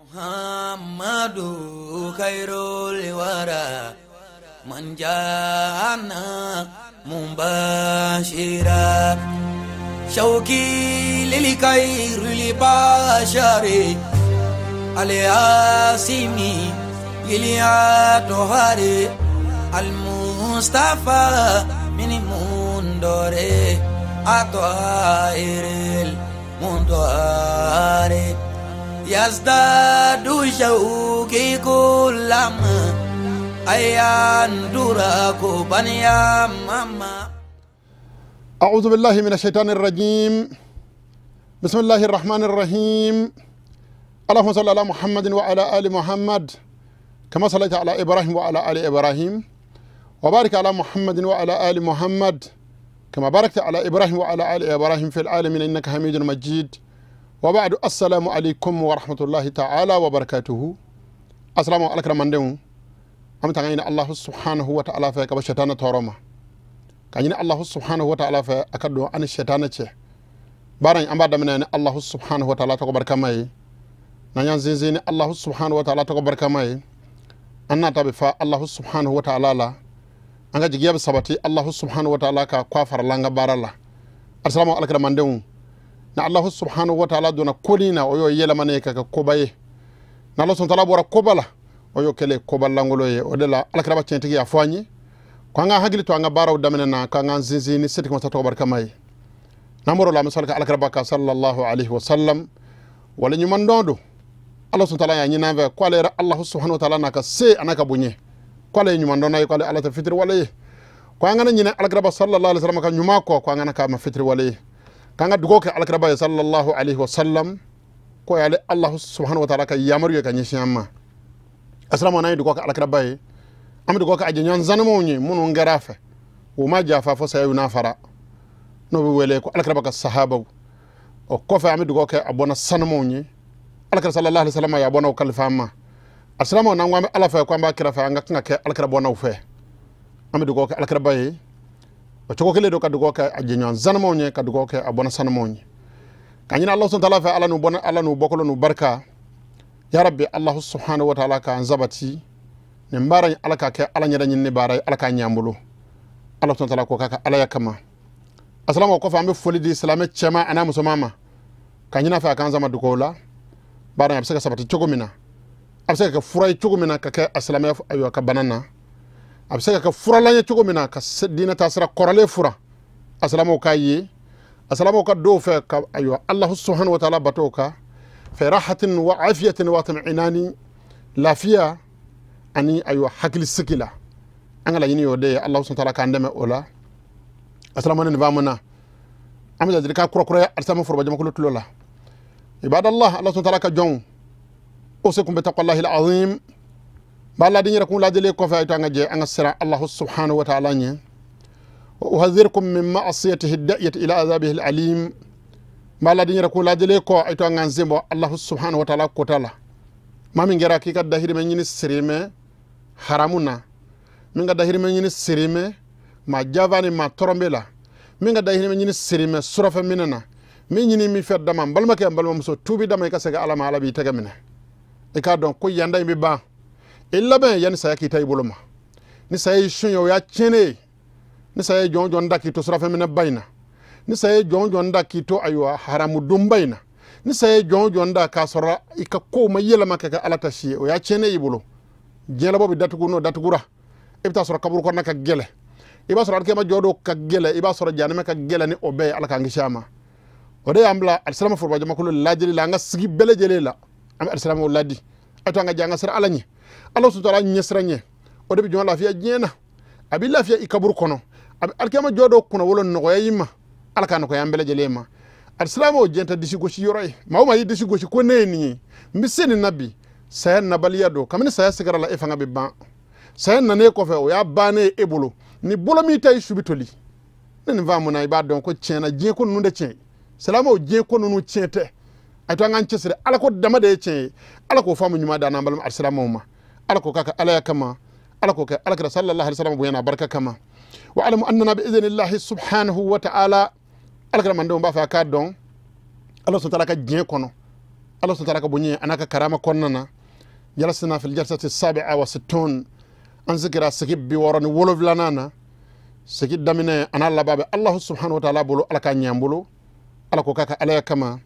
Muhammadu khairul wara man jana mubashira shauki lil khairil bashari alyasimi lil atohari al mustafa min mundore atohiril mundore yazdadu shauki kullama ayan duraku baniya mama. أعوذ بالله من الشيطان الرجيم. بسم الله الرحمن الرحيم. اللهم صل على محمد وعلى آل محمد كما صليت على إبراهيم وعلى آل إبراهيم، وبارك على محمد وعلى آل محمد كما باركت على إبراهيم وعلى آل إبراهيم في العالمين إنك حميد مجيد. وبعد، السلام عليكم ورحمة الله تعالى وبركاته. السلام عليكم من أم تغيين الله سبحانه وتعالى في كبشتان تورما كأن الله سبحانه وتعالى في أكدو أن الشيطان تشه بارن أم بعد من الله سبحانه وتعالى تكبر كماي نيان زين الله سبحانه وتعالى تكبر كماي أن تبفى الله سبحانه وتعالى لا أنك جيب سبتي الله سبحانه وتعالى كوافر لانغ بارالا. السلام عليكم من دون na Allah subhanahu wa ta'ala dona kolina oyo yelamane ka kobaye na Allah subhanahu wa ta'ala bora kobala oyo kele kobalangolo ye odela alakra tientigi ya fanyi ko nga hagili to nga baraw damene na ka nga zinzini siti ko sato barka may namoro la misalka alakra baka sallallahu alaihi wasallam wala nyuman dondo Allah subhanahu wa ta'ala ya nyina ve ko alera Allah subhanahu wa ta'ala naka se anaka bunye ko ale nyuman dona ko ale ala ta fitri wala ko nga na nyina alakra sallallahu alaihi wasallam ka nyuma ko ko nga na ka ma fitri wala kanga dugo ke alakra sallallahu alaihi wasallam ko ale Allah subhanahu wa ta'ala ka yamaru ye ka nyeshin amma asalamu alaykum dugo ke alakra baye am dugo ke aje nyan zanmo nyi munu ngara fe o ma jafa fo sayu na fara no be wele ko alakra ka sahaba o ko fa am dugo ke abona sanmo nyi alakra sallallahu alaihi wasallam ya bona o kalifa ma asalamu na ngam ala fa ko amba kira fa nga nga ke alakra bona o fe am dugo ke alakra baye o cogo kele do ka dugo ke aje nyan zanmo nyi ka dugo ke abona sanmo nyi kanyina Allah subhanahu wa ta'ala fa ala nu bona ala nu bokolo nu barka ya rabbi Allah subhanahu wa ta'ala ka anzabati ne mbara ala ka ke ala nyada nyinne bara ala ka nyambulo Allah subhanahu wa ta'ala ko kaka ala yakama assalamu ko fa ambe foli di islame chema ana musomama kanyina fa kan zama dugo la bara ya sabati cogo mina absaka ka furai cogo mina ka ke aslame ayo ka banana absaka ka fura la cogo mina ka dina tasira korale fura aslamu ka yi aslamu ka do fa ka ayo Allah subhanahu wa ta'ala batoka fi rahatin wa afiyatin wa tam'inani lafiya ani ayo hakili sikila angala yini yode Allah subhanahu wa ta'ala ka ndeme ola aslamu ne vamuna amida dirka kura kura aslamu furba jama kulu tulola ibadallah Allah subhanahu wa ta'ala ka jon usikum bi taqwallahi alazim bala dinyira kun ladele ko fa ito anga je anga sira Allah subhanahu wa ta'ala nye wa uhadhirukum min ma'siyatihi ad-da'iyati ila azabihi al-alim bala dinyira kun ladele ko ito anga nzimbo Allah subhanahu wa ta'ala ko tala mami ngera ki ka dahiri men nyini sirime haramuna min ga dahiri men nyini sirime ma javani ma torombela min ga dahiri men nyini sirime surafa minana min nyini mi fedda man balma ke balma muso tubi dama ka sega alama ala bi tega mina e ka don ko yanda mi ba illa ben yani saya ki tay boloma ni saya shunyo ya chene ni saya jon daki to surafa mina bayna ni saya jon daki to aywa haramu dum bayna ni saya jon da ka sora ika ko ma yelama ka ala ta shi o ya chene ibolo jela bobi datugu no datugura ibta sora kaburu ko naka gele iba sora ke ma jodo ka gele iba sora janame ka gele ni obe ala ka ngishama o de ambla alsalama furba jama kullu lajili la nga sigi bele jele la am alsalama ladi ato nga janga sara ala nyi Allah subhanahu wa ta'ala nyesra nye o de bi jon lafiya jena abi lafiya ikaburu kono abi alkama jodo kono wolo no yima ala ka no ko yambele jele ma alsalama o jenta disi goshi yoroy mawma yi disi goshi ko neni miseni nabi saya nabaliya do kamini saya sigara la e fanga be ban saya nane ko fe o ya bane e bolo ni bolo mi tay subitoli nen va mona iba don ko tiena je ko nunde tien salama o je ko nunu tiente ay to ngan cesre ala ko dama de tien ala ko famu nyuma da na balum alsalama ma ala ko kaka ala ya kama ala ko ka ala kira sallallahu alaihi wasallam buyana barka kama wa alamu annana bi idhnillahi subhanahu wa ta'ala ala kira mande ba fa ka don ala subhanahu wa ta'ala ka je kono Allah subhanahu wa ta'ala ka bonya anaka karama kɔnɔna na. Jalasna fil jalsati sabi'a wa sittun, an sigira sigi 67 na. Sigi daminɛ ana laban bɛ Allah subhanahu wa ta'ala bolo, Ala ka ɲɛ an bolo, Ala ko k'a ka Ala ya kama.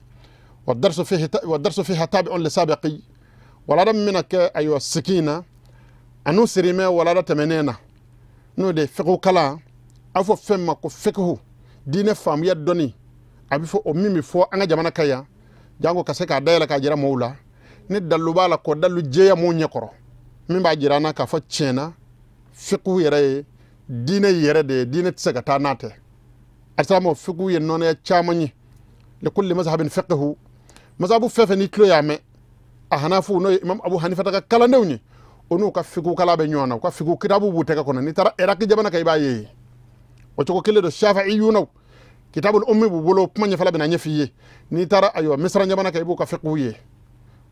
Wa darsu fihi wa darsu fiha tabi'un li sabiqi, walada min bɛna kɛ ayiwa sigi in na anu sirimɛ walada tɛmɛnen na, n'o de ye fiqhu kalan. A bɛ fɔ fɛn min ma ko fiqhu, diinɛ faamuya dɔnni, a bɛ fɔ o min bɛ fɔ an ka jamana kan yan, jango ka se k'a dayɛlɛ k'a jira mɔgɔw la ni dalu b'a la, k'o dalu jɛya mɔgɔw ɲɛkɔrɔ, min b'a jira an na k'a fɔ tiɲɛ na fiqhu yɛrɛ ye diinɛ yɛrɛ de ye, diinɛ tɛ se ka taa n'a tɛ. Alisilamaw, fiqhu ye nɔnɔya caman ye. Likulli mazhabin fiqhu, mazhabu fɛn fɛn n'i tulo y'a mɛn, a hanafu n'o ye Imam Abu Hanifa ka kalandenw ye, o n'u ka fiqhu kalan bɛ ɲɔgɔn na, u ka fiqhu kitabu b'u tɛgɛ kɔnɔ. N'i taara Iraki jamana kan i b'a ye o cogo kelen don. Shafi'iyunaw kitabul ummi b'u bolo, kuma ɲɛfɛla bɛna ɲɛf'i ye. N'i taara ayiwa Misira jamana kan i b'u ka fiqhu ye,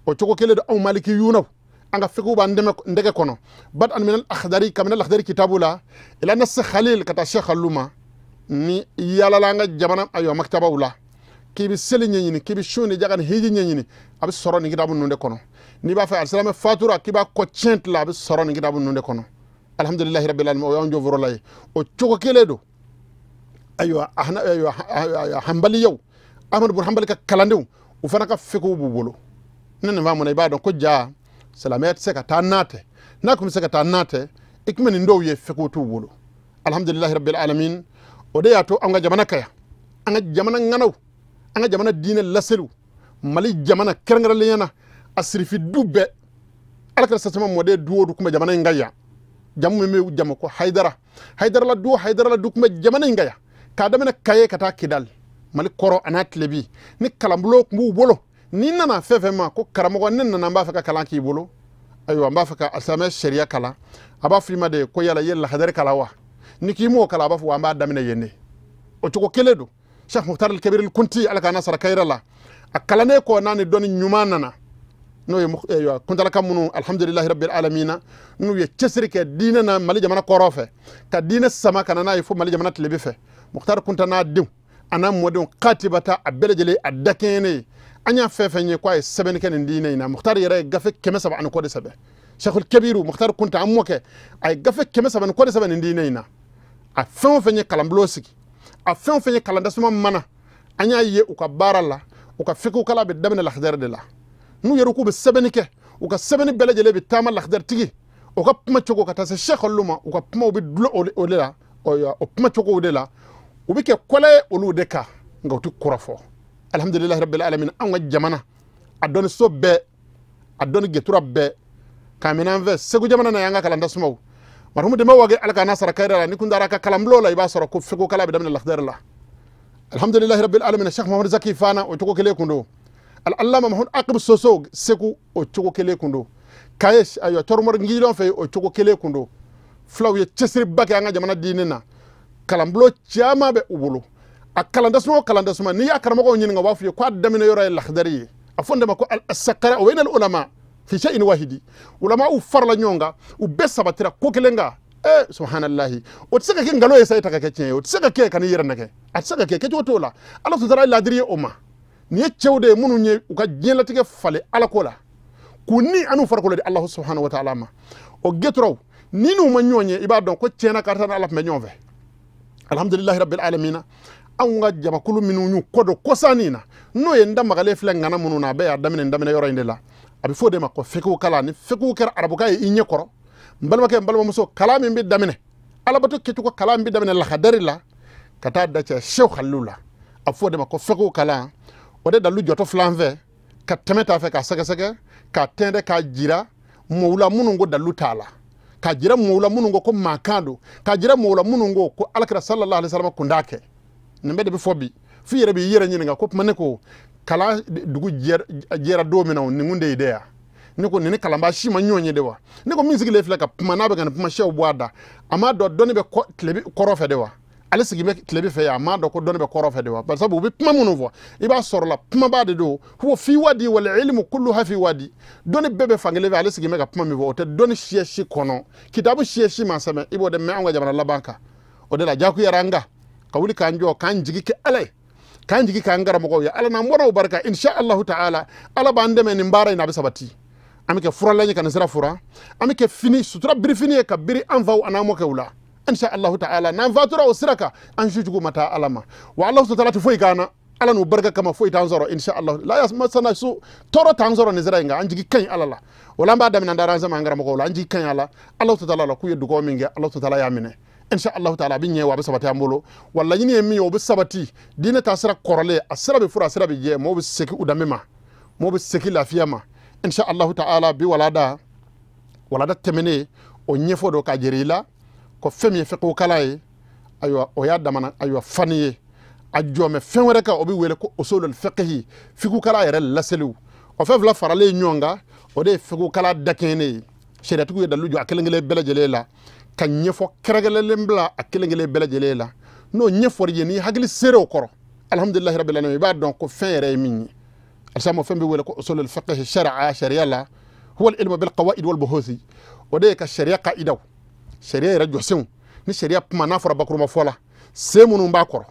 o cogo kelen don. Anw malikiyunaw an ka fiqhu b'an dɛmɛ ndɛgɛ kɔnɔ, bad an min al-akhdari, kamina al-akhdari kitabu la ila nas khalil ka taa Sheikh Aluma. Ni yaalala an ka jamana ayiwa maktabaw la, k'i bɛ seli ɲɛɲini, k'i bɛ sun ni jaga ni hiji ɲɛɲini, a bɛ sɔrɔ nin kitabu ninnu de kɔnɔ. N'i b'a fɛ alisilamɛ fatura k'i b'a kɔ tiɲɛ tila, a bɛ sɔrɔ nin kitabu ninnu de kɔnɔ. Alhamdulilahi rabbil alamin, o y'anw jɔfɔrɔ la ye. O cogo kelen don ayiwa ayiwa hanbaliyaw, Ahmadu bun Hanbali ka kalandenw, u fana ka fiqhu b'u bolo. Ni nin faamu na, i b'a dɔn ko ja silamɛya tɛ se ka taa n'a tɛ. N'a tun bɛ se ka taa n'a tɛ, i tun bɛ nin dɔw ye fiqhu t'u bolo. Alhamdulilahi rabbil alamin, o de y'a to an ka jamana ka yan, an ka jamana ŋanaw, an ka jamana diinɛ laseliw, Mali jamana kɛrɛnkɛrɛnnenya na, a sirifi du bɛɛ, Ala kɛra sasama mɔden du o du tun bɛ jamana in kan yan. Jamu min bɛ jamu ko Hayidara, Hayidara la du o Hayidara la du tun bɛ jamana in kan yan, k'a daminɛ Kaye ka taa Kidali, Mali kɔrɔ a n'a tilebi. Ni kalanbulon tun b'u bolo, n'i nana fɛn fɛn ma ko karamɔgɔ, ne nana n b'a fɛ ka kalan k'i bolo, ayiwa n b'a fɛ ka alisilamɛ sariya kalan, a b'a fɔ i ma de ko yala i ye lahadari kalan wa? Ni k'i m'o kalan, a b'a fɔ an b'a daminɛ yen de. O cogo kelen don. Cheikh Mukhtar al-Kabir al-Kunti, Ala k'an sara kayira la, a kalannen kɔ n'a ni dɔnni ɲuman nana, n'o ye ayiwa kuntalaka minnu, alhamdulilahi rabbil alamina, n'u ye cɛsiri kɛ diinɛ na Mali jamana kɔrɔ fɛ, ka diinɛ sama ka na n'a ye fo Mali jamana tilebi fɛ. Mukhtar Kunta n'a denw a n'a mɔdenw katibata a bɛɛ lajɛlen a dakɛɲɛnen ye. An y'a fɛn fɛn ye k'a ye sɛbɛnni kɛ nin diinɛ in na, Mukhtar yɛrɛ ye gafe 300 ani kɔ de sɛbɛn. Cheikhul Kabiru Mukhtar Kunta an mɔkɛ, a ye gafe 300 ani kɔ de sɛbɛn nin diinɛ in na. A fɛn o fɛn ye kalanbulon sigi, a fɛn o fɛn ye kalandasuma mana, an y'a ye u ka baara la, u ka fiqhu kalan bɛ daminɛ lahadari de la. N'u yɛrɛ k'u bɛ sɛbɛnni kɛ, u ka sɛbɛnni bɛɛ lajɛlen bɛ taama lahadari tigi, o ka kuma cogo ka taa se Cheikh olu ma, u ka kumaw bɛ dulon o de la, o kuma cogow de la, u bɛ kɛ kɔlɛ ye olu de kan, nka u tɛ kɔrɔ fɔ. Alhamdulilahi rabbil alamin, anw ka jamana a dɔnniso bɛɛ, a dɔnni getura bɛɛ, k'a minɛ an fɛ Segu jamana na y'an ka kalandasumaw. Marhumu Demba Wage, Ala k'a n'a sara kayira la, ni kun taara a ka kalanbulon la, i b'a sɔrɔ ko fiqhu kalan bɛ daminɛ lahadari la. Alhamdulilahi rabbil alamin, Cheikh Mohamed Zaki Fana o cogo kelen kun don. Al-Allama Mahmoud Aqib Soso Segu o cogo kelen kun don. Kaye ayiwa Tɔrɔmɔri Ngilɔn fɛ o cogo kelen kun don. Fulaw ye cɛsiriba kɛ an ka jamana diinɛ na, kalanbulon caman bɛ u bolo. A kalandasuma o kalandasuma, n'i y'a karamɔgɔw ɲininka, u b'a f'i ye k'a daminɛ yɔrɔ ye lahadari ye. A fɔ nin de ma ko al-sakara o ulama fi shay'in wahidi. Ulama u farala ɲɔgɔn kan, u bɛɛ sabatira ko kelen kan. Subhanallahi, o tɛ se ka kɛ nkalon ye sa, e ta ka kɛ tiɲɛ ye. O tɛ se ka kɛ ka n'i yɛrɛ nɛgɛ, a tɛ se ka kɛ kɛcogo t'o la. Ala sutara ladiri ye o ma. Nin ye cɛw de ye minnu ye u ka diɲɛlatigɛ falen Ala ko la, k'u ni an'u farikolo di Alahu subhanahu wa ta'ala ma. O geturaw ni n'u ma ɲɔgɔn ye, i b'a dɔn ko tiɲɛna karisa ni Ala tun bɛ ɲɔgɔn fɛ. Alhamdulilahi rabbil alamina, anw ka jamakulu minnu y'u kɔ don kɔsannin na, n'o ye n da magalen filɛ ŋana minnu na, a bɛɛ y'a daminɛ n daminɛ yɔrɔ in de la. A bɛ fɔ o de ma ko fiqhu kalan. Ni fiqhu kɛra arabukan ye i ɲɛ kɔrɔ, n balimakɛ n balimamuso, kalan min bɛ daminɛ alabato kɛcogo kalan min bɛ daminɛ lahadari la ka taa dacɛ Cheikh Khalilu la, a bɛ fɔ o de ma ko fiqhu kalan. O de dalu jɔtɔ filan fɛ ka tɛmɛ t'a fɛ k'a sɛgɛsɛgɛ, k'a tɛntɛn, k'a jira mɔgɔw la minnu ko dalu t'a la, k'a jira mɔgɔw la minnu ko ko mankan don, k'a jira mɔgɔw la minnu ko ko Alakira sallallahu alaihi wasallam kun t'a kɛ. Nin bɛɛ de bɛ fɔ bi, f'i yɛrɛ b'i yɛrɛ ɲininka ko tuma ne ko kalan dugu jɛra don min na, nin kun de ye dɛ ya? Ne ko nin ni kalanbaa si ma ɲɔgɔn ye de wa? Ne ko min sigilen filɛ ka kuma, n'a bɛ ka nin kuma siyaw bɔ a da, a m'a dɔn dɔnni bɛ tilebi kɔrɔ fɛ de wa? Ale sigi bɛ tilebi fɛ yan, a m'a dɔn ko dɔnni bɛ kɔrɔ fɛ de wa? Bari sabu u bɛ kuma minnu fɔ, i b'a sɔrɔ la kumaba de don. Huwa fi wadi wal ilmu kulluha fi wadi. Dɔnni bɛɛ bɛ fankelen fɛ, ale sigi bɛ ka kuma min fɔ, o tɛ dɔnni siya si kɔnɔ, kitabu siya si ma sɛbɛn, i b'o de mɛn anw ka jamana laban kan. O de la jagoyara an kan ka wuli k'an jɔ, k'an jigi kɛ Ala ye, K'an jigi k'an karamɔgɔw ye ala n'an bɔra o barika insha Allahu ta'ala ala b'an dɛmɛ nin baara in a bɛ sabati an bɛ kɛ furalan ye ka nin sira fura an bɛ kɛ fini sutura birifini ye ka biri an faw an'an mɔkɛw la insha Allahu ta'ala n'an fatura o sira kan an su jugu ma taa ala ma wa Allahu ta'ala tɛ foyi k'an na ala n'u barika kama foyi t'an sɔrɔ insha Allah la yasmasana su tɔɔrɔ t'an sɔrɔ nin sira in kan an jigi ka ɲi ala la o la an b'a daminɛ an sama an karamɔgɔw la an jigi ka ɲi ala Allahu ta'ala la k'u ye dugawu min kɛ Allahu ta'ala y'a minɛ insha Allah ta'ala a bɛ ɲɛ wa a bɛ sabati an bolo wa laɲini ye min ye o bɛ sabati diinɛ taa sira kɔrɔlen a sira bɛ fura a sira bɛ jɛ mɔgɔw bɛ segin u danbe ma mɔgɔw bɛ segin lafiya ma insha Allah ta'ala bi walada walada tɛmɛnen o ɲɛfɔ dɔ ka jɛrɛ i la ko fɛn min ye fiqhu kalan ye ayiwa o y'a damana ayiwa fani ye a jɔmɛ fɛn wɛrɛ kan o bɛ wele ko usulul fiqhi fiqhu kalan yɛrɛ laseliw o fɛn fila faralen ɲɔgɔn kan o de ye fiqhu kalan dakɛɲɛnen ye sariyatigiw ye dalilu jɔ a kelen kelen bɛɛ lajɛlen la ka ɲɛfɔ kɛrɛnkɛrɛnlen bila a kelen kelen bɛɛ lajɛlen la n'o ɲɛfɔr'i ye n'i hakili sera o kɔrɔ alhamdulilahi rabbil alamin i b'a dɔn ko fɛn yɛrɛ ye min ye alisa fɛn bɛ wele ko usulul fiqhi shar'a sariya la huwa al-ilmu bil qawaid wal buhuthi o de ye ka sariya kaidaw sariya yɛrɛ jɔsenw ni sariya kuma n'a fɔra bakuruma fɔ la sen minnu b'a kɔrɔ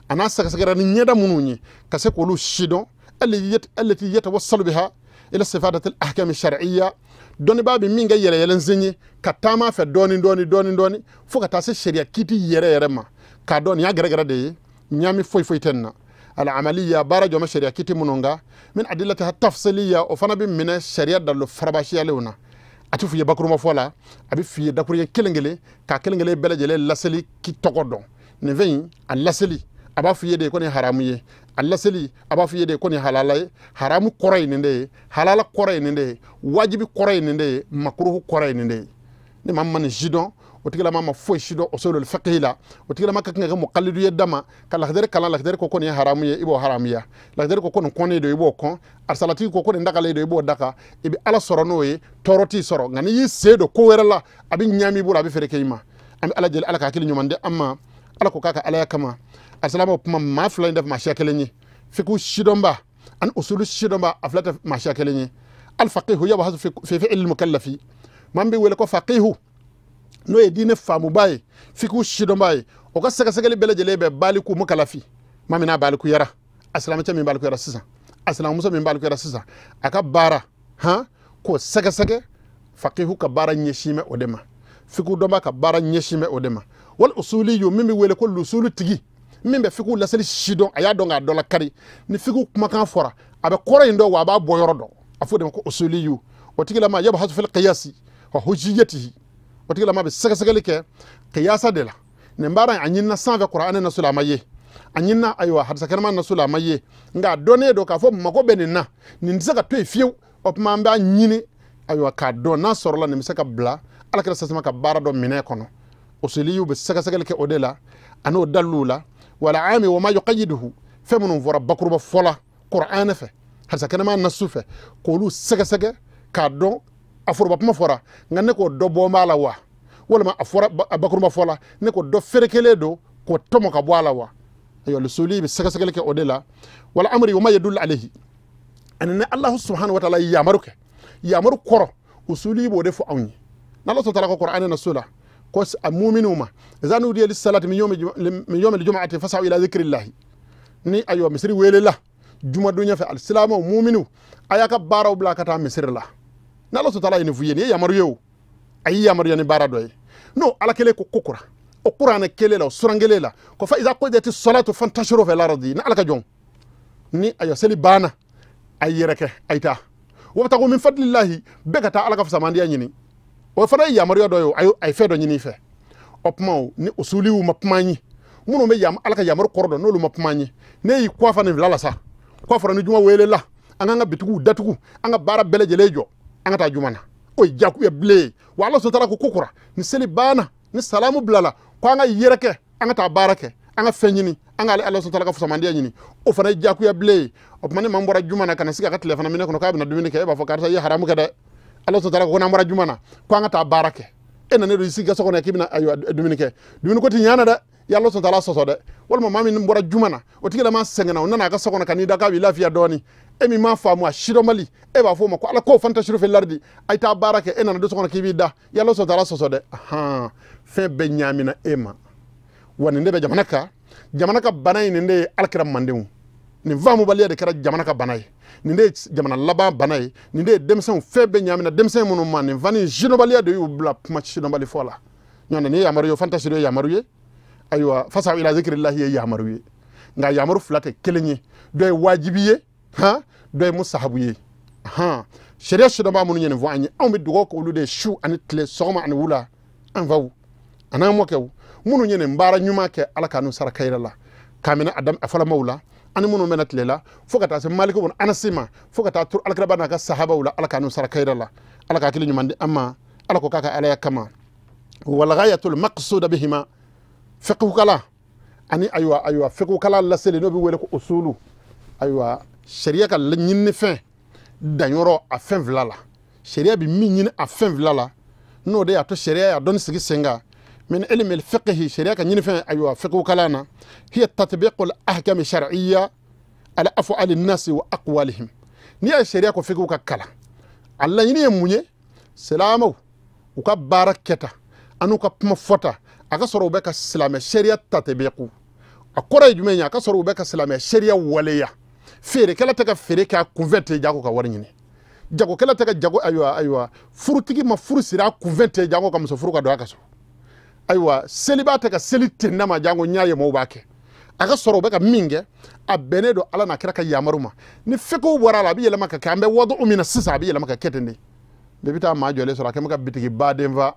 a n'a sɛgɛsɛgɛra ni ɲɛda minnu ye ka se k'olu sidɔn allati yatawassalu biha ila sifadati al-ahkam ash-shar'iyya dɔnnibaa bɛ min kɛ yɛlɛyɛlɛnsen ye ka taama fɛ dɔɔni dɔɔni dɔɔni dɔɔni fo ka taa se sariya kiti yɛrɛ yɛrɛ ma k'a dɔn nin y'a gɛrɛgɛrɛ de ye ɲaami foyi foyi tɛ nin na al-amaliya baara jɔ bɛ sariya kiti minnu kan min adillatiha tafsiliya o fana bɛ minɛ sariya dalilu farabasiyalenw na a tɛ f'i ye bakuruma fɔ la a bɛ f'i ye dakuruɲɛ kelen kelen k'a kelen kelen bɛɛ lajɛlen laseli k'i tɔgɔ dɔn nin fɛn in a laseli a b'a f'i ye de ko nin haramu ye a laseli a b'a f'i ye de ko nin halala ye haramu kɔrɔ ye nin de ye halala kɔrɔ ye nin de ye wajibi kɔrɔ ye nin de ye makuruhu kɔrɔ ye nin de ye ni maa min ma nin si dɔn o tigilama ma foyi si dɔn usulul fiqhi la o tigilama ka kan ka kɛ muqallidu ye dama ka lakadari kalan lakadari ko ko nin ye haramu ye i b'o haramuya lakadari ko ko nin kɔnnen don i b'o kɔn arisalatigi ko ko nin dagalen don i b'o daga i bɛ ala sɔrɔ n'o ye tɔɔrɔ t'i sɔrɔ nka n'i y'i sen don ko wɛrɛ la a bɛ ɲaami i bolo a bɛ feere kɛ i ma an bɛ ala deli ala ka hakili ɲuman di an ma ala ko k'a ka alaya kama alisilamaw kuma maa fila in tɛ maa siya kelen ye fiqhu sidɔnba ani usulu sidɔnba a fila tɛ maa siya kelen ye alfaqihu yabhasu fi fi'l mukallafi maa min bɛ wele ko faqihu n'o ye diinɛ faamuba ye fiqhu sidɔnba ye o ka sɛgɛsɛgɛli bɛɛ lajɛlen bɛ baliku mukalafi maa min n'a balikuyara a silamɛcɛ min balikuyara sisan a silamɛmuso min balikuyara sisan a ka baara han k'o sɛgɛsɛgɛ faqihu ka baara ɲɛsin bɛ o de ma fiqhu dɔnba ka baara ɲɛsin bɛ o de ma wal usuliyu min bɛ wele ko lusulu tigi min bɛ fiqhu laseli sidɔn a y'a dɔn k'a dɔ la kari ni fiqhu kumakan fɔra a bɛ kɔrɔ in dɔn wa a b'a bɔ yɔrɔ dɔn a fɔ o de ma ko usuliyu o tigilama yabhasu fil qiyasi wa hujjiyatihi o tigilama bɛ sɛgɛsɛgɛli kɛ qiyasa de la nin baara in a ɲinina sanfɛ kuranɛ nasu la a ma ye a ɲinina ayiwa hadisa kɛnɛma nasu la a ma ye nka a dɔnnen don k'a fɔ mago bɛ nin na nin tɛ se ka to yen fiyewu o tuma an b'a ɲini ayiwa k'a dɔn n'a sɔrɔla nin bɛ se ka bila ala kɛra sasama ka baara dɔ minɛ kɔnɔ usuliyu bɛ sɛgɛsɛgɛli kɛ o de la a n'o daliluw la wala ami wa ma yuqayyiduhu fɛn minnu fɔra bakuruba fɔ la kuranɛ fɛ hadisa kɛnɛma nasu fɛ k'olu sɛgɛsɛgɛ k'a dɔn a foroba kuma fɔra nka ne k'o dɔ bɔ b'a la wa walima a fɔra bakuruba fɔ la ne k'o dɔ ferekelen don k'o tɔmɔ ka bɔ a la wa ayiwa lusuli bɛ sɛgɛsɛgɛli kɛ o de la wala amri wa ma yadullu alayhi ani ni Allahu subhanahu wa ta'ala yamaru kɛ yamaru kɔrɔ usuli b'o de fɔ anw ye n'Ala subhanahu wa ta'ala ko kuranɛ nasu la ko mu'minu ma iza nudiya lis-salati min yawmi al-jum'ati fas'au ila dhikrillahi ni ayiwa misiri welela jumadonya fɛ alisilamɛw mu'minu a y'a ka baaraw bila ka taa misiri la n'Ala subhanahu wa ta'ala ye nin f'u ye nin ye yamaru ye o a y'i yamaruya ni baara dɔ ye n'o ala kelen ko kura o kuranɛ kelen la o suran kelen la ko fa iza qudiyati salatu fantashiru fil ardi ni ala ka jɔn ni ayiwa seli banna a y'i yɛrɛ kɛ a ye taa wabtagu min fadlillahi bɛɛ ka taa ala ka fisamandiya ɲini o fana ye yamaruya dɔ ye a ye fɛn dɔ ɲini i fɛ o kuma ni usuliw ma kuma an ye minnu bɛ ala ka yamaru kɔrɔ dɔn n'olu ma kuma an ye ne y'i kɔ fa nin fila la sa kɔ fɔra ni juma welela an k'an ka bitigiw datugu an ka baara bɛɛ lajɛlen jɔ an ka taa juma na o ye jagoya bilen ye wa ala sɔn taara ko kura ni seli banna ni salamu bilala ko an ka yɛrɛ kɛ an ka taa baara kɛ an ka fɛn ɲini an ka ala sɔn taara ka fisamandiya ɲini o fana ye jagoya bilen ye o tuma ni maa bɔra juma na ka na sigi a ka tilefana minɛ kɔnɔ k'a bɛna dumuni kɛ e b'a fɔ karisa i ye haramu kɛ dɛ ala sɔn taara ko n'an bɔra juma na ko an ka taa baara kɛ e nana don i sigi ka so kɔnɔ k'i bɛna ayiwa dumuni kɛ dumuni ko ti ɲana dɛ i ala sɔn taara sɔsɔ dɛ walima maa min bɔra juma na o tigilama sɛgɛnna o nana a ka so kɔnɔ ka n'i da k'a b'i lafiya dɔɔni e min m'a faamu a sidɔnbali e b'a fɔ o ma ko ala ko fantashiru fil ardi a ye taa baara kɛ e nana don so kɔnɔ k'i b'i da i ala sɔn taara sɔsɔ dɛ ahan fɛn bɛɛ ɲaamina e ma wa nin de bɛ jamana kan jamana ka bana in nin de ye alakira mandenw Nin faamubaliya de kɛra jamana ka bana ye, nin de ye jamana laban bana ye, nin de ye denmisɛnw fɛn bɛɛ ɲaamina denmisɛn minnu ma, nin fani sidɔnbaliya de y'u bila kuma sidɔnbali fɔ la. Ɲɔntɛ nin ye yamaru ye, fantasiru ye yamaru ye, ayiwa fasaw ila zikirilahi ye yamaru ye, nka yamaru fila tɛ kelen ye, dɔ ye wajibi ye, han, dɔ ye musahabu ye. Han, sariya sidɔnbaa minnu ye nin fɔ an ye, anw bɛ dugawu k'olu de ye su ani tile, sɔgɔma ani wula, an faw an'an mɔkɛw minnu ye nin baara ɲuman kɛ, Ala k'an n'u sara kayira la, k'a minɛ a fɔlɔmaw la ani minnu bɛna tile la, fo ka taa se Maliki bun Anasi ma, fo ka taa turu alakiraba n'a ka sahabaw la, Ala k'an n'u sara kayira la. Ala ka hakili ɲuman di an ma, Ala ko k'a ka alaya kama. Walghayatul maqsuda bihima, fiqhu kala ani ayiwa fiqhu kala laseli n'o bɛ wele ko usulu, ayiwa sariya ka ɲinifɛn danyɔrɔ a fɛn fila la, sariya bɛ min ɲini a fɛn fila la, n'o de y'a to sariya y'a dɔnni sigi sen kan. من علم الفقه شريعة ɲinifɛn ayiwa fiqhu kala na, hiya tatbiqul ahkam shar'iyya ala af'al an-nas wa aqwalihim. N'i y'a sariya ko fiqhu ka kalan, a laɲini ye mun ye? Silamɛw u ka baara kɛta an'u ka kuma fɔta, a ka sɔrɔ u bɛ ka silamɛ sariya tatbiqu. A kɔrɔ ye jumɛn ye? A ka sɔrɔ u bɛ ka silamɛ sariya waleya. Feerekɛla tɛ ka feere kɛ a kunfɛ ten jago ka wari ɲini, jagokɛla tɛ ka jago, ayiwa furutigi ma furu siri a kunfɛ ten jago ka muso furu ka don a ka so, ayiwa selibaa tɛ ka seli ten ma jango n y'a ye maaw b'a kɛ. A ka sɔrɔ u bɛ ka min kɛ a bɛnnen don Ala n'a kira ka yamaru ma. Ni fiqhu bɔra a la, a bɛ yɛlɛma ka kɛ, an bɛ wadu min na sisan, a bɛ yɛlɛma ka kɛ ten de. Bɛɛ bɛ taa maa jɔlen sɔrɔ a kɛ bɛ ka bitigi baden fa,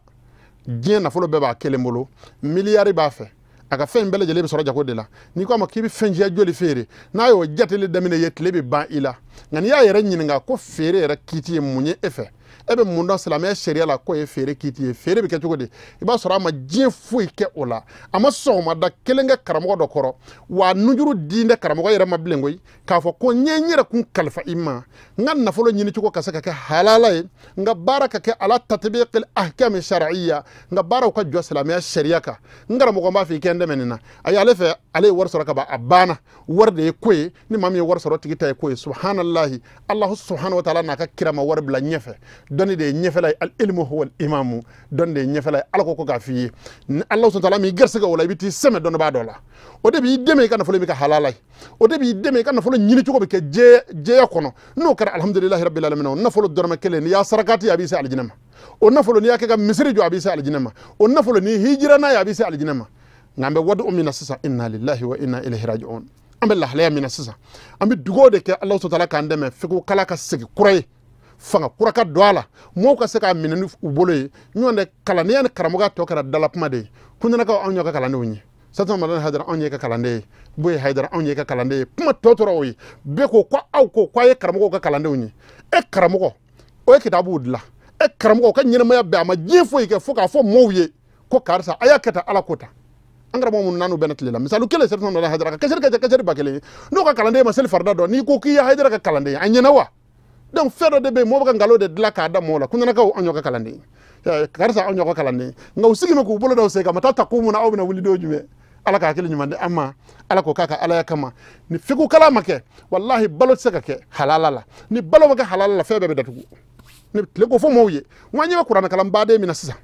diɲɛ nafolo bɛɛ b'a kelen bolo, miliyari b'a fɛ, a ka fɛn in bɛɛ lajɛlen bɛ sɔrɔ jago de la. N'i ko a ma k'i bɛ fɛn jɛ joli feere, n'a y'o jateli daminɛ ye, tile bɛ ban i la. Nka n'i y'a yɛrɛ ɲininka ko feere yɛrɛ kiiti ye mun ye e fɛ, e bɛ mun dɔn silamɛya sariya la k'o ye feere kiiti ye, feere bɛ kɛ cogo di? I b'a sɔrɔ a ma diɲɛ foyi kɛ o la, a ma sɔgɔmada kelen kɛ karamɔgɔ dɔ kɔrɔ, wa nujuru diinɛ karamɔgɔ yɛrɛ ma bilen koyi, k'a fɔ ko n ye n yɛrɛ kun kalifa i ma, n ka nafolo ɲini cogo ka se ka kɛ halala ye, n ka baara ka kɛ ala tatbiqil ahkam shar'iyya, n ka baaraw ka jɔ silamɛya sariya kan. N karamɔgɔ b'a fɔ i kɛ n dɛmɛ nin na, ayi ale fɛ ale ye wari sɔrɔ ka ban, a banna, wari de ye ko ye, ni maa min ye wari sɔrɔ tigi ta ye ko ye. Subhanallahi, Allahu subhanahu wa ta'ala n'a ka kira ma wari bila ɲɛfɛ, dɔnni de ye ɲɛfɛla ye, al ilmu huwa al imamu, dɔnni de ye ɲɛfɛla ye. Ala ko k'a f'i ye, ni Allahu subhanahu wa ta'ala m'i garisɛgɛ o la, i bɛ t'i sɛmɛ dɔnnibaa dɔ la, o de b'i dɛmɛ i ka nafolo bɛ kɛ halala ye, o de b'i dɛmɛ i ka nafolo ɲini cogo bɛ kɛ jɛya kɔnɔ. N'o kɛra alhamdulilahi rabbil alamin, o nafolo dɔrɔmɛ kelen n'i y'a sarakati a b'i se alijinɛ ma, o nafolo n'i y'a kɛ ka misiri jɔ a b'i se alijinɛ ma, o nafolo n'i hijira n'a ye a b'i se alijinɛ ma. Nka an bɛ wadu min na sisan, inna lillahi wa inna ilayhi raji'un, an bɛ lahalaya min na sisan, an bɛ dugawu de kɛ Allahu subhanahu wa ta'ala k'an dɛmɛ fiqhu kala ka segin kura ye, fanga kura ka don a la, mɔgɔw ka se k'a minɛ ni u bolo ye. Ɲɔgɔn tɛ kalandenya ni karamɔgɔya tɔ kɛra dalakuma de ye. Kundanakaw anw y'aw ka kalandenw ye, Satuma Madani Hayidara anw ye ka kalanden ye, Boye Hayidara anw ye ka kalanden ye, kuma tɔ tora o ye. Bɛɛ ko ko aw ko k'a ye karamɔgɔw ka kalandenw ye. E karamɔgɔ, o ye kitabuw dilan, e karamɔgɔ ka ɲɛnamaya bɛɛ a ma diɲɛ foyi kɛ fo k'a fɔ mɔɔw ye ko karisa a y'a kɛ tan, Ala ko tan. An karamɔgɔ minnu n'u bɛna tile la, misali kelen Satuma Madani Hayidara ka kasɛri ka ca kasɛri ba kelen ye, n'o ka kalanden ma seli farida dɔn, n'i ko k'i ye Hayidara ka kalanden ye, a ɲɛna wa? Donc fɛn dɔ de bɛ yen, mɔgɔw bɛ ka nkalon de dilan k'a da mɔgɔw la. Kundanakaw anw y'aw ka kalanden ye, karisa anw y'aw ka kalanden ye, nka u sigi bɛ k'u bolo da u sen kan, ma taa ta ko mun na, aw bɛna wuli don jumɛn? Ala ka hakili ɲuman di an ma, Ala ko k'a ka alaya kama. Ni fiqhu kala ma kɛ, walahi balo tɛ se ka kɛ halala la. Ni balo ma kɛ halala la, fɛn bɛɛ bɛ datugu. Ne bɛ tile ko fɔ mɔgɔw ye, n ko an ɲɛ bɛ kuranɛ kalan baden min na sisan,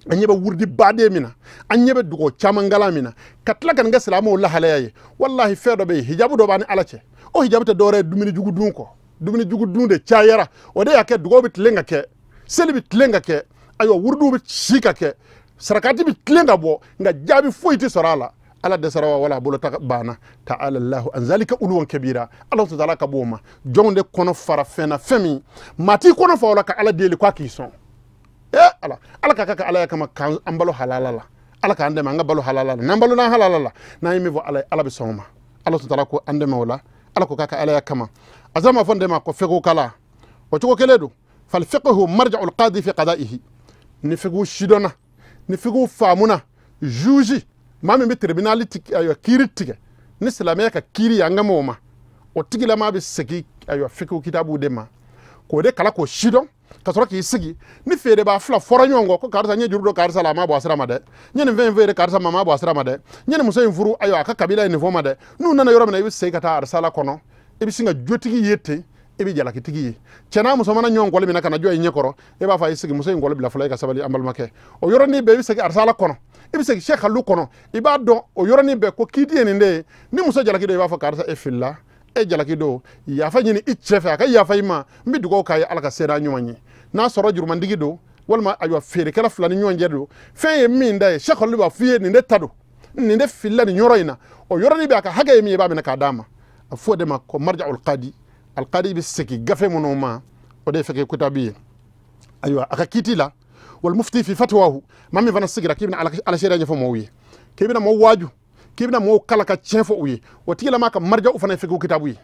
an ɲɛ bɛ wurudi baden min na, an ɲɛ bɛ dugawu caman kalan min na, ka tila ka nin kɛ silamɛw lahalaya ye. Walahi fɛn dɔ bɛ yen, hijabu dɔ b'an ni Ala cɛ, o hijabu tɛ dɔwɛrɛ ye dumuni jugu dun kɔ. Dumuni jugu dun de cayara, o de y'a kɛ dugawu bɛ tilen ka kɛ, seli bɛ tilen ka kɛ, ayiwa wurudiw bɛ si ka kɛ, sarakati bɛ tilen ka bɔ, nka jaabi foyi tɛ sɔrɔ a la. Ala dɛsɛra wa wala a bolo ta banna. Ta'ala Allahu an zalika uluwan kabira, Ala ta'ala ka bɔ o ma. Jɔnw de kɔnɔ fara fɛn na, fɛn min maa t'i kɔnɔ fa o la ka Ala deli k'a k'i sɔn. Ala, Ala ka kɛ Ala ya kama k'an balo halala la, Ala k'an dɛmɛ an ka balo halala la, n'an balo n'an halala la, n'an ye min fɔ Ala ye, Ala bɛ sɔn o ma. Ala ta'ala ko an dɛmɛ o la, Ala ko k'a ka Ala ya kama. A ma fɔ n dɛmɛ ko fiqhu kala o cogo kelen don. Fal fiqhu marja'ul qadi fi qada'ihi, ni fiqhu sidɔnna, ni fiqhu faamuna, juge maa min bɛ tribunal tigɛ, ayiwa kiiri tigɛ, ni silamɛya ka kiiri ye an ka m'o ma, o tigilama bɛ segin ayiwa fiqhu kitabu de ma k'o de kala k'o sidɔn, ka sɔrɔ k'i sigi. Ni feerebaa fila fɔra ɲɔgɔn kɔ ko karisa n ye juru don karisa la, a ma bɔ a sira ma dɛ, n ye nin fɛn in feere karisa ma, a ma bɔ a sira ma dɛ, n ye nin muso in furu, ayiwa a ka kabila ye nin fɔ ma dɛ. N'u nana yɔrɔ min na, i bɛ segin ka taa arisala kɔnɔ, i bɛ sin ka jotigi ye ten, i bɛ jalakitigi ye. Cɛ n'a muso mana ɲɔgɔn kɔli minɛ ka na jɔ i ɲɛ kɔrɔ, e b'a fɔ a ye sigi muso in kɔli bila fɔlɔ, e ka sabali an balimakɛ. O yɔrɔnin bɛɛ i bɛ segin arisala kɔnɔ, i bɛ segin Sɛki Halilu kɔnɔ, i b'a dɔn o yɔrɔnin bɛɛ ko kiiti ye nin de ye. Ni muso jalaki don, i b'a fɔ karisa e filila, E jalaki don, yafa ɲini i cɛ fɛ, a ka yafa i ma. N bɛ dugawu k'a ye Ala ka sera ɲuman ye. N'a sɔrɔ jurumandigi don, walima ayiwa feerekɛla fila ni ɲɔgɔn cɛ don, fɛn ye min da ye, sɛkɔli b'a f'i ye nin de ta don, nin de filila nin yɔrɔ in na, o yɔrɔnin bɛ a ka hakɛ ye min ye, i b'a minɛ k'a d'a ma. A fɔ o de ma ko marja'ul qadi. Alqadi bɛ segin gafe minnu ma, o de ye fiqh kitabi ye. Ayiwa a ka kiiti la, wal mufti fi fatwahu, maa min fana sigira k'i bɛna ala sariya ɲɛfɔ mɔgɔw ye, k'i bɛna mɔgɔw waaju, k'i bɛna mɔgɔw kala ka tiɲɛ fɔ u ye, o tigilama ka marja'u fana ye fiqh kitabu ye.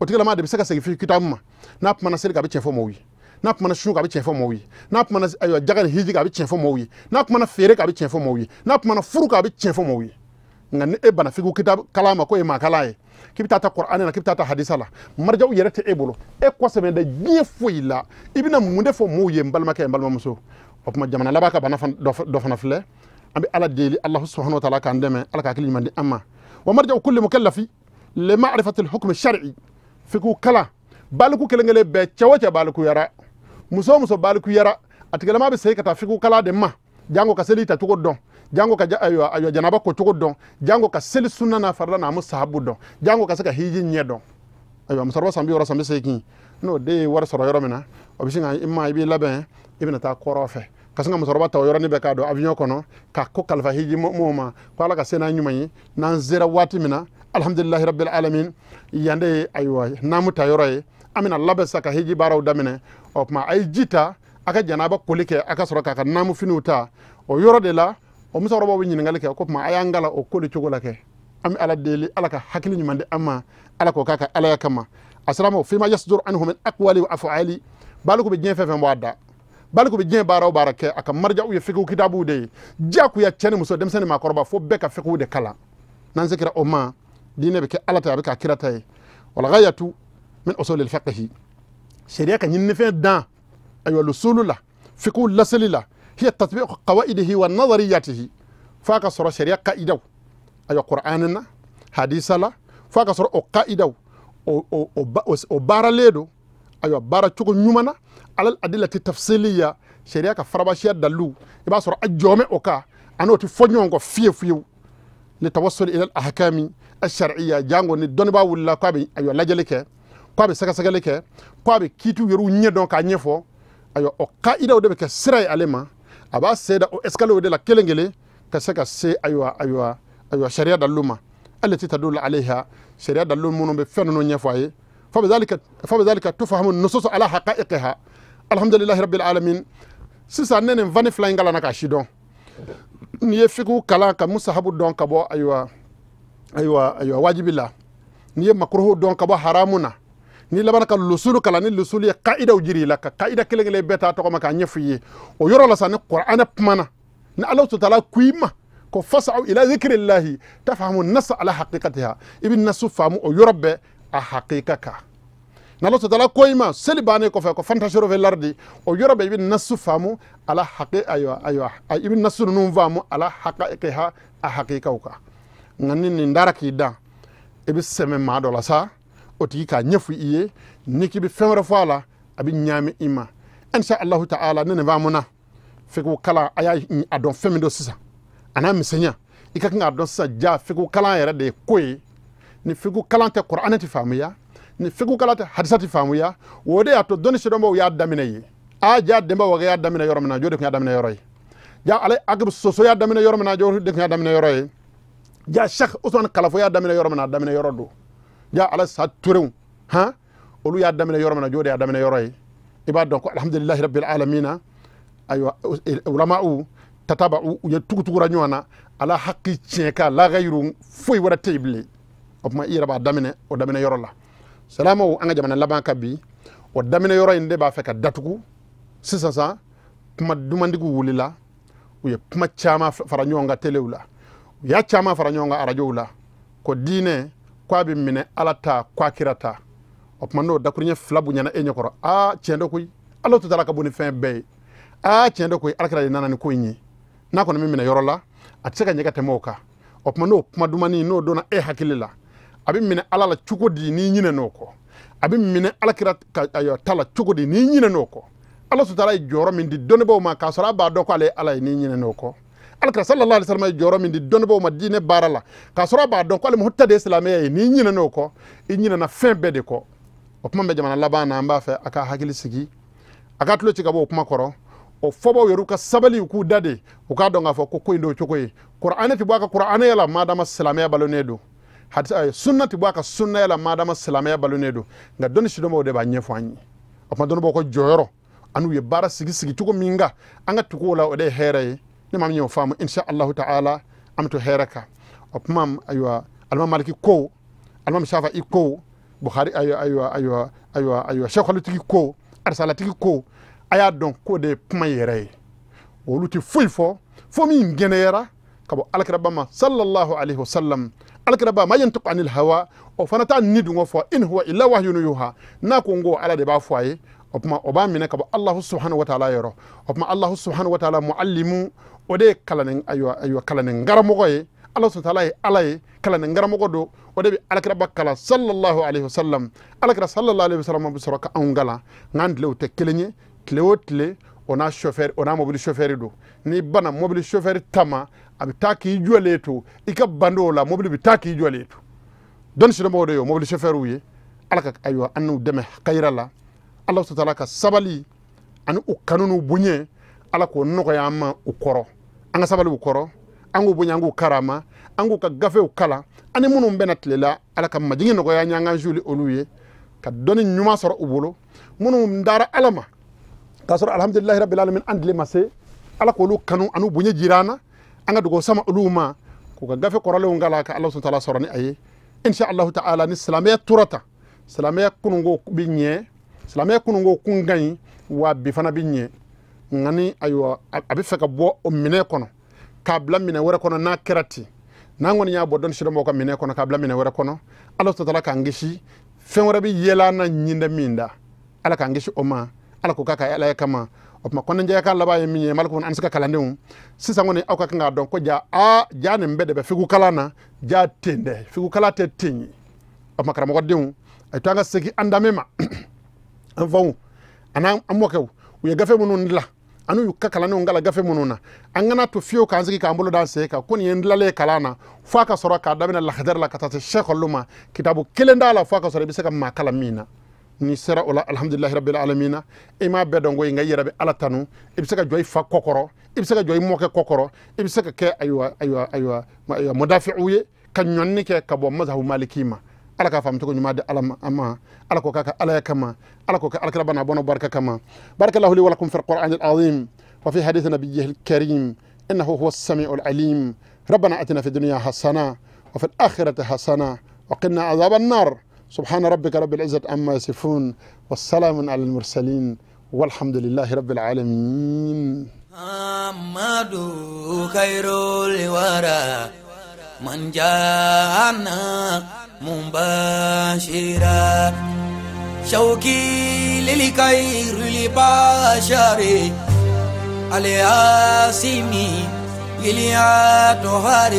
O tigilama de bɛ se ka segin fiqh kitabu ma. N'a kumana seli kan, a bɛ tiɲɛ fɔ mɔgɔw ye. N'a kumana sun kan, a bɛ tiɲɛ fɔ mɔgɔw ye. N'a kumana ayiwa jaga ni hiji kan, a bɛ tiɲɛ fɔ mɔgɔw ye. N'a kumana feere kan, a bɛ tiɲɛ fɔ mɔgɔw ye. N'a kumana furu kan, a bɛ tiɲɛ fɔ mɔgɔw ye. Nka ni e bana fiqh kitabu kalan ma, ko e maa kalan ye, k'i bɛ taa ta Kur'an na, k'i bɛ taa ta hadisa la, marja'u yɛrɛ tɛ e bolo, e kɔsɛbɛ dɛ diɲɛ foyi la, i bɛna mun de fɔ mɔgɔw ye? N balimakɛ, n balimamuso, o tuma jamana laban ka bana dɔ fana filɛ. An bɛ Ala deli, Alahu subahanahu wa taala k'an dɛmɛ, Ala ka hakili ɲuman di an ma. Wa marja'u kulli mukallafi li ma'rifati al-hukm ash-shar'i. Fiqh kalan baliku kelen kelen bɛɛ, cɛ o cɛ balikuyara, muso o muso balikuyara, a tigilama bɛ segin ka taa fiqh kalan de ma, jango ka seli ta cogo dɔn, jango ka ayiwa ayiwa janaba ko cogo dɔn, jango ka seli sunna n'a farida n'a musahabu dɔn, jango ka se ka hiji ɲɛ dɔn. Ayiwa musokɔrɔba san 60 san 80, n'o den ye wari sɔrɔ yɔrɔ min na, o bɛ sin ka i ma, i b'i labɛn, i bɛna taa kɔrɔ fɛ, ka sin ka musokɔrɔba ta o yɔrɔnin bɛɛ k'a don avion kɔnɔ, ka ko kalifa hiji mɔgɔw ma, ko Ala ka se n'a ɲuman ye. N'an sera waati min na, alhamdulilahi rabbil alamin, yan de ye ayiwa naamu ta yɔrɔ ye, an bɛna labɛn sa ka hiji baaraw daminɛ. O tuma a ye ji ta, a ka janaba koli kɛ, a ka sɔrɔ k'a ka naamu finiw ta. O yɔrɔ de la, o musokɔrɔbaw bɛ ɲininkali kɛ, ko tuma a y'an kala o koli cogo la kɛ. An bɛ Ala deli, Ala ka hakili ɲuman di an ma, Ala k'o k'a ka Alaya kama. A sera ma fima yasdur anhu min aqwali wa af'ali, baliku bɛ diɲɛ fɛn fɛn bɔ a da, baliku bɛ diɲɛ baara o baara kɛ, a ka marja'u ye fiqh kitabu de ye. Diyagoya cɛ ni muso, denmisɛnnin ni maakɔrɔba, fo bɛɛ ka fiqh de kalan. N'an seginna o ma, diinɛ bɛ kɛ Ala ta ye, a bɛ kɛ kira ta ye. Wal ghayatu min usul al fiqh, sariya ka ɲininifɛn dan ayiwa lusulu la, fiqh laseli la, hiya tatbiq qawaidihi wa nadariyatihi, f'a ka sɔrɔ sariya kaidaw, ayiwa Qur'an na, hadisa la, f'a ka sɔrɔ o kaidaw o baaralen don, ayiwa baara cogo ɲuman na, alal adillati tafsiliya, sariya ka farabasiya dalilu, i b'a sɔrɔ a jɔmɛ o kan, a n'o tɛ fɔ ɲɔgɔn kɔ fiyewu fiyewu. Li tawassul ila al ahkami ash-shar'iyya, jango ni dɔnnibaa wulila k'a bɛ ayiwa lajɛli kɛ, k'a bɛ sɛgɛsɛgɛli kɛ, k'a bɛ kiitiw yɛrɛw ɲɛ dɔn k'a ɲɛfɔ, ayiwa o kaidaw de bɛ kɛ sira ye ale ma, a b'a se da o escalier de la kelen kelen ka se ka se ayiwa ayiwa ayiwa sariya dalilu ma, allati tadullu alayha, sariya dalilu minnu bɛ fɛn ninnu ɲɛfɔ a ye. Fa bidhalika tufahamu nusus ala haqa'iqiha. Alhamdulillahi rabbil alamin. Sisan ne nin fani fila in kalan na k'a si dɔn. N'i ye fiqh kalan ka musahabu dɔn ka bɔ ayiwa ayiwa ayiwa wajibi la, n'i ye makruhu dɔn ka bɔ haramu na, n'i labanna ka lusulu kalan, ni lusulu ye kaidaw jiri la, ka kaida kelen kelen bɛɛ ta tɔgɔ ma k'a ɲɛfɔ i ye, o yɔrɔ la sa ni Qur'an kumana, ni Ala subhanahu wa ta'ala ko i ma ko fas'au ila dhikrillahi tafhamu nasa ala haqiqatiha, i bɛ nasu faamu o yɔrɔ bɛɛ a haqiqa kan. N'Ala subhanahu wa ta'ala ko i ma seli bannen kɔfɛ ko fantasiro fil ardi, o yɔrɔ bɛɛ i bɛ nasu faamu ala haqi ayiwa ayiwa i bɛ nasu ninnu faamu ala haqa'iqiha, a haqiqaw kan. Nka ni nin dara k'i dan, i bɛ sɛmɛ maa dɔ la sa, o tigi k'a ɲɛfɔ i ye, n'i k'i bɛ fɛn wɛrɛ fɔ a la, a bɛ ɲaami i ma. Insha Allahu ta'ala, ne nin faamu na fiqh kalan, a y'a a dɔn fɛn min don sisan, a n'a misɛnya, i ka kan k'a dɔn sisan, ja fiqh kalan yɛrɛ de ye ko ye. Ni fiqh kalan tɛ, Qur'an tɛ faamuya, ni fiqh kalan tɛ, hadisa tɛ faamuya. O de y'a to dɔnni sidɔnbaw y'a daminɛ ye. A ja Denba Wage y'a daminɛ yɔrɔ min na, jo de tun y'a daminɛ yɔrɔ ye. Ja ale Agibu Soso y'a daminɛ yɔrɔ min na, jo de tun y'a daminɛ yɔrɔ ye. Ja Cheikh Ousmane Kalafo y'a daminɛ yɔrɔ min na, a daminɛ yɔrɔ don. Ja ala sa Turew han, olu y'a daminɛ yɔrɔ min na, jo de y'a daminɛ yɔrɔ ye. I b'a dɔn ko alhamdulillahi rabbil alamina, ayiwa ulama'u tataba'u, u ye tugutugura ɲɔgɔn na ala haqi tiɲɛ kan, la ghayru, foyi wɛrɛ tɛ yen bilen. O tuma i yɛrɛ b'a daminɛ o daminɛ yɔrɔ la. Salamaw, an ka jamana laban ka bi, o daminɛ yɔrɔ in de b'a fɛ ka datugu sisan. Sa kuma dumantigiw wulila, u ye kuma caman fara ɲɔgɔn kan telew la, u y'a caman fara ɲɔgɔn kan arajow la, ko diinɛ ko a bɛ minɛ Ala ta ko a kira ta. O tuma n'o dakuruɲɛ fila bonyana e ɲɛkɔrɔ, aa tiɲɛ dɔ koyi, Ala to taara ka bɔ ni fɛn bɛɛ ye. Aa tiɲɛ dɔ koyi, Ala kira de nana ni ko in ye, n'a kɔni bɛ minɛ yɔrɔ la, a tɛ se ka ɲɛ ka tɛmɛ o kan. O tuma n'o kuma dumani n'o donna e hakili la, a bɛ minɛ Ala la cogo di n'i ɲinɛn'o kɔ? A bɛ minɛ Ala kira ka ayiwa ta la cogo di n'i ɲinɛn'o kɔ? Ala sutara ye jɔyɔrɔ min di dɔnnibaaw ma k'a sɔrɔ a b'a dɔn k'ale ye Ala ye, n'i ɲinɛn'o kɔ? Alakira sallallahu alaihi wasallam ye jɔyɔrɔ min di dɔnnibaaw ma diinɛ baara la k'a sɔrɔ a b'a dɔn k'ale muta de ye silamɛya ye, n'i ɲinɛna o kɔ i ɲinɛna fɛn bɛɛ de kɔ. O kuma bɛ jamana laban na, an b'a fɛ a ka hakili sigi, a ka tulo ci ka bɔ o kuma kɔrɔ. O fɔbaw yɛrɛ ka sabali, u k'u da de, u k'a dɔn k'a fɔ ko in d'o cogo ye. Kuranɛ tɛ bɔ a ka kuranɛ la maadama silamɛya balonnen don, hadisa sunna tɛ bɔ a ka sunnaya la maadama silamɛya balonnen don. Nka dɔnni sidɔnbaw de b'a ɲɛfɔ an ye. O kuma dɔnnibaaw ka jɔyɔrɔ an'u ye baara sigi sigi cogo min kan, an ka tugu o la, o de ye hɛrɛ ye. Ni maa min y'o faamu, insha Allahu ta'ala, an bɛ to hɛrɛ kan. O kuma ayiwa, Alimami Maliki ko, Alimami Shafi'i ko, Bukhari ayiwa ayiwa ayiwa ayiwa ayiwa Shekhalutigi ko, Arisalatigi ko, a y'a dɔn k'o de ye kuma yɛrɛ ye. Olu tɛ foyi fɔ fo min gɛnɛyara ka bɔ alakiraba ma sallallahu alaihi wasallam. Alakiraba ma yantiqu anil hawa, o fana t'a ni dungɔ fɔ, in huwa illa wahyun yuha, n'a ko n ko Ala de b'a fɔ a ye. O kuma o b'a minɛ ka bɔ Allahu subhanahu wa ta'ala yɔrɔ. O kuma Allahu subhanahu wa ta'ala muallimu, o de ye kalannen ayiwa ayiwa kalannen karamɔgɔ ye. Ala subhanahu wa ta'ala ye Ala ye, kalannen karamɔgɔ don, o de bɛ alakiraba kalan sallallahu alaihi wasallam. Alakira sallallahu alaihi wasallam bɛ sɔrɔ ka anw kalan, nka an tilew tɛ kelen ye. Tile o tile o n'a chauffeur, o n'a mobili chauffeur don. N'i banna mobili chauffeur ta ma, a bɛ taa k'i jɔlen to i ka bando la, mobili bɛ taa k'i jɔlen to. Dɔnni sidɔnbagaw de ye o mobili chauffeur ye. Ala ka ayiwa an n'u dɛmɛ kayira la. Ala subhanahu wa ta'ala ka sabali ani u kanu n'u bonya, Ala k'o nɔgɔya an ma u kɔrɔ. An ka sabali u kɔrɔ, an k'u bonya, an k'u karama, an k'u ka gafew kalan, ani minnu bɛna tile la, Ala ka majigin nɔgɔya an ye, an k'an juli olu ye, ka dɔnni ɲuman sɔrɔ u bolo. Minnu dara Ala ma k'a sɔrɔ alhamdulilahi rabbil alamin an tile ma se, Ala k'olu kanu an'u bonya jira an na, an ka dugawu sama olu ma, k'u ka gafe kɔrɔlenw kalan, ka Ala subhanahu wa ta'ala sɔrɔ ni a ye. Insha Allahu ta'ala, ni silamɛya tora tan, silamɛya kununko bɛ ɲɛ, silamɛya kununko kun ka ɲi, wa bi fana bɛ ɲɛ. Nka ni ayiwa a bɛ fɛ ka bɔ o minɛ kɔnɔ k'a bila minɛ wɛrɛ kɔnɔ, n'a kɛra ten, n'an kɔni y'a bɔ dɔnni sidɔnbagaw ka minɛ kɔnɔ k'a bila minɛ wɛrɛ kɔnɔ, Ala subhanahu wa ta'ala k'an kisi fɛn wɛrɛ bɛ yɛlɛ an na ɲin tɛ min da, Ala k'an kisi o ma, Ala k'o k'a ka Ala ye kama. O tuma kɔnɔjɛya ka laban ye min ye, Maliku an se ka kalandenw sisan kɔni, aw ka kan k'a dɔn ko ja a ja nin bɛɛ de bɛ figu kalan na, ja ten dɛ, figu kalan tɛ ten ye. O tuma karamɔgɔdenw, a ye to an ka segin an danbe ma. An faw an'an mɔkɛw, u ye gafe minnu dilan ani y'u ka kalandenw kalan gafe minnu na, an kana to fiyewu k'an sigi k'an bolo d'an sen kan ko nin ye n dilalen kalan na, f'a ka sɔrɔ k'a daminɛ lahadari la ka taa se sɛkɔlu ma, kitabu kelen t'a la f'a ka sɔrɔ i bɛ se ka maa kalan min na. N'i sera o la, alhamdulilahi rabbil alamina, i m'a bɛɛ dɔn ko nka i yɛrɛ bɛ Ala tanu, i bɛ se ka jɔ i fa kɔ kɔrɔ, i bɛ se ka jɔ i mɔkɛ kɔ kɔrɔ, i bɛ se ka kɛ ayiwa ayiwa ayiwa ayiwa mudafi'u ye ka ɲɔnni kɛ ka bɔ mazhabu maliki ma. Ala k'a faamu cogo ɲuman di Ala ma, Ala k'o k'a ka Alaya kama, Ala k'o kɛ alakira n'a bɔnna barika kama. Barakallahu li wa lakum fil qur'anil azim wa fi hadith nabiyyihil karim innahu huwas sami'ul alim. Rabbana atina fid dunya hasana wa fil akhirati hasana wa qina azaban nar. سبحان ربك رب العزة عما يصفون والسلام على المرسلين والحمد لله رب العالمين. محمد خير الورى من جاءنا مبشرا، شوقي للخير البشر الياسمي للأطهار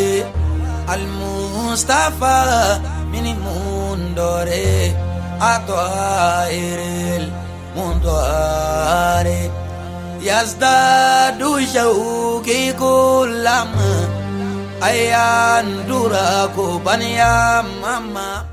المصطفى من mundore أطائر المنطار يزداد شوقي كلما أيان دراكو بنيا ماما.